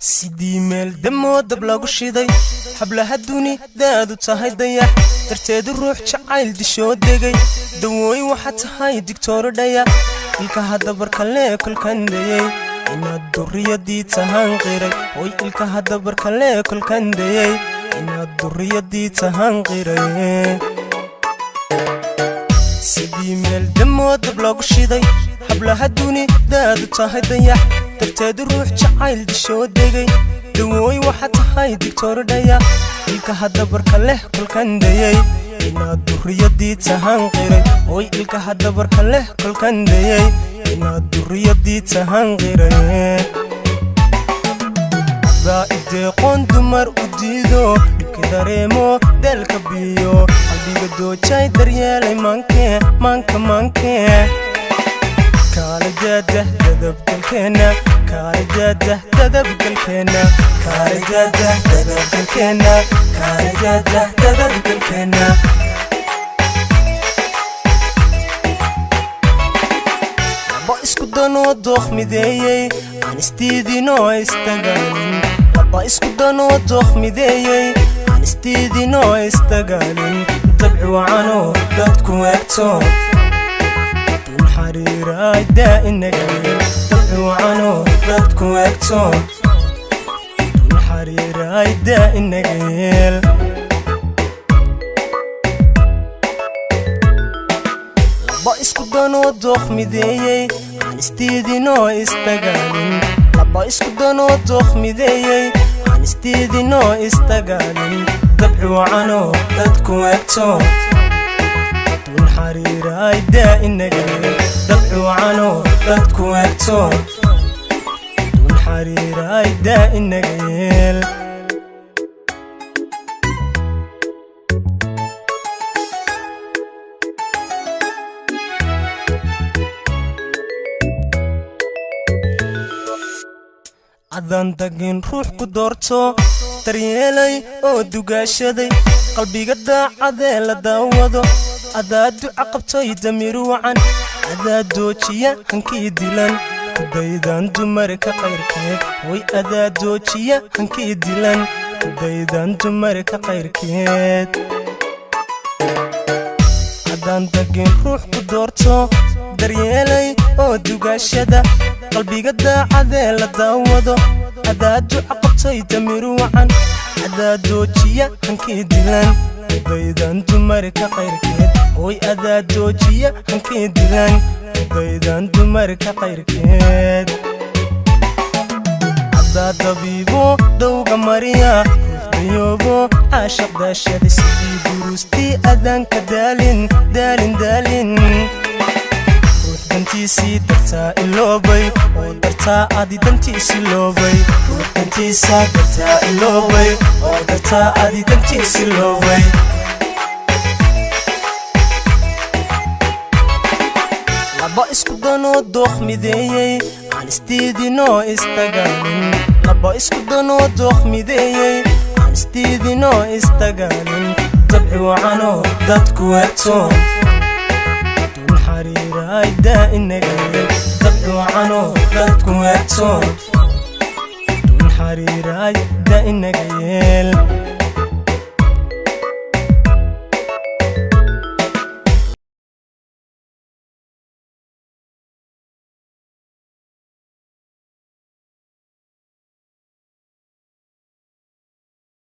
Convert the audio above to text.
Sidii meel damoo dab lagu shiday, hablaha dunidaadu tahay dayax, darteedu ruux jacayl dishoo degay. Dawooy waxaa tahay digtooro dhaya, ilkaha dabarkalee kolkandayey inaad duriyadii tahaan qiray. Hoy, ilkaha dabarkalee kolkandayey inaad duriyadii tahaan qiray. Sidii meel damoo dab lagu shiday, hablaha dunidaadu tahay dayax, darteedu ruux jacayl dishoo degay. Dawooy waxaa tahay digtooro dhaya, ilkaha dabarka leh kolkandayey inaad duriyadii tahaan qiray. Hoy, ilkaha dabarka leh kolkandayey inaad duriyadii tahaan qiray. Adaa ideeqoon dumar u diido, dhibka dareemo daalka biyo, qalbiga doojay daryeelay maanke maanka maanke. Kaalidadah dadabgalkeena, kaalidadah dadabgalkeena, kaalidadah dadabgalkeena, kaalidadah dadabgalkeena. Laba isku danoo dooq mideeyey aan isdiidinoo isdagaalin, laba isku danoo dooq mideeyey aan isdiidinoo isdagaalin. Dabci wacanoo dadku eegto dun xariiraay daa'inagayel. Dabci wacanoo dadku eegto dun xariiraay daa'inagayel. Laba isku danoo dooq mideeyey aan isdiidinoo isdagaalin, laba isku danoo dooq mideeyey aan isdiidinoo isdagaalin. Dabci wacanoo dadku eegto dun xariiraay daa'inagayel. Dabci wacanoo dadku eegto dun xariiraay daa'inagayel. Adaan dagin ruux ku doorto, daryeelay oo dugaashaday, qalbiga daacadee la daawado. Adaa duca qabtay damiir wacan, adaa doojiya hankii dilan, kudaydan dumarka qayrkeed. Hoy, adaa doojiya hankii dilan, kudaydan dumarka qayrkeed. Haddaan dagin ruux ku doorto, daryeelay oo dugaashada, qalbiga daacadee la daawado. Adaa duca qabtay damiir wacan, adaa doojiya hankii dilan, kudaydan dumarka qayrkeed. Hoy, adaa doojiya hankii dilan, kudaydan dumarka qayrkeed. Adaa dabiibo dowga mariya ruux dayoobo caashaq daashada, sidii duruustii adaanka daalin daalin daalin. Ruux dantiisii dartaa iloobay oo dartaa adi dantiisi loobay, ruux dantiisa dartaa iloobay oo dartaa adi dantiisi loobay. Laba isku danoo dooq mideeyey aan isdiidinoo isdagaalin, laba isku danoo dooq mideeyey aan isdiidinoo isdagaalin. Dabci wacanoo dadku eegto dun xariiraay daa'inagayel. Dabci wacanoo dadku eegto dun xariiraay daa'inagayel.